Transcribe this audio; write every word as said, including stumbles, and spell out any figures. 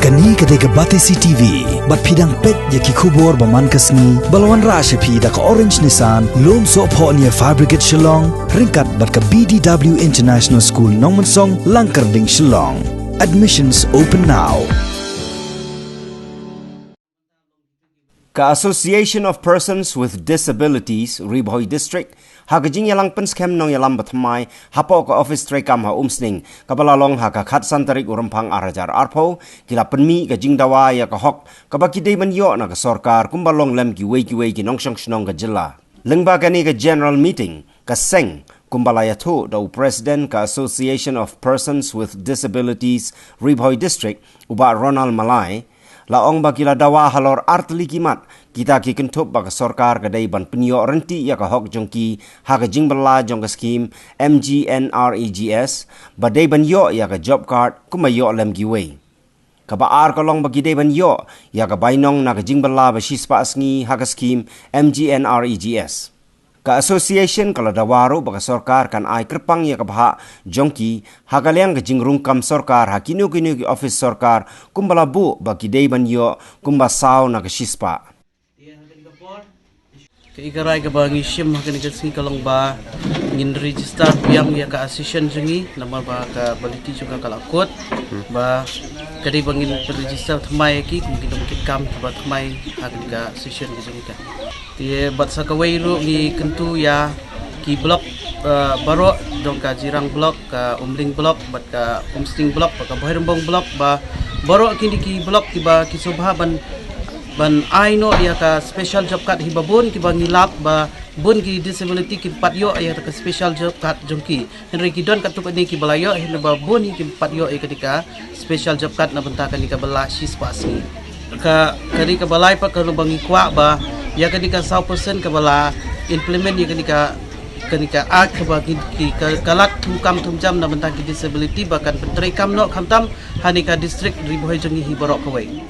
Kane ka dei ka Batesi T V, bad phi dang peit ïa ki khubor ba man ka sngi, ba la wanrah sha phi da ka Orange Nissan, Lumsohphoh near Fire Brigade Shillong, ryngkat bad ka B D W International School Nongmensong, Langkyrding, Shillong. Admissions open now. Ka Association of Persons with Disabilities, Ri Bhoi District, ha ka jingïalang pynskhem nongïalam bathymmai hapoh ka office treikam ha Umsning, kaba la long ha ka khatsan tarik u Rymphang ar hajar arphew, ki la pynmih ka jingdawa ïa ka hok kaba ki dei ban ïoh na ka sorkar kumba long lem kiwei kiwei ki nongshong shnong ka jylla. Lyngba kane ka general meeting, ka seng, kumba la ïathuh da u President ka Association of Persons with Disabilities, Ri Bhoi District, u Bah Ronald Malai, la ong ba ki la dawa halor artylli ki mat, kita ki kynthup ba ka sorkar ka dei ban pynïoh ryntih ïa ka hok jong ki ha ka jingbylla jong ka skhim M G N R E G S, ba dei ban ïoh ïa ka job card kumba ïoh lem kiwei. Kaba ar ka long ba ki dei ban ïoh ïa ka bainong na ka jingbylla ba shispah sngi ha ka skhim M G N R E G S. Ka association ka la dawa ruh ba ka sorkar kan ai kyrpang ïa ka bhah jong ki ha ka liang ka jingrung kam sorkar ha kino kino ki office sorkar kumba la buh ba ki dei ban ïoh kumba saw na ka shispah. Ka i ka rai kaba ngi shim ha kane ka sngi ka long ba ngin register biang ïa ka association jong ngi, namar ba ka baliti jong ka ka la kut, ba ka dei ba ngin register thymmai ïa ki, kum ki dong ki kam kiba thymmai ha kane ka association ka jong ngi ka. Te bad sa kawei ruh ngi kyntu ïa ki block, eh, baroh jong ka Jirang block, ka Umling block, bad ka Umsning block, bad ka Bhoirymbong block, ba baroh kine ki block kiba ki sngewbha ban, ban ai noh ïa ka special job card hi ba bun kiba ngi lap ba bun ki disability kim pat ïoh ïa ka special job card jong ki. Hynrei ki don katto katne kiba la ïoh, hynrei ba bun hi kim pat ïoh ïa kane ka special job card na bynta kane kaba la shispah sngi. Ka, kane kaba lai pat ka long ba ngi kwah ba ïa kane ka saw percent kaba la implement ïa kane ka, kane ka act kaba ki, ki ka, ka lad thungkam thungjam na bynta ki disability ba kan pyntreikam noh khamtam ha kane ka district Ri Bhoi jong ngi hi baroh kawei.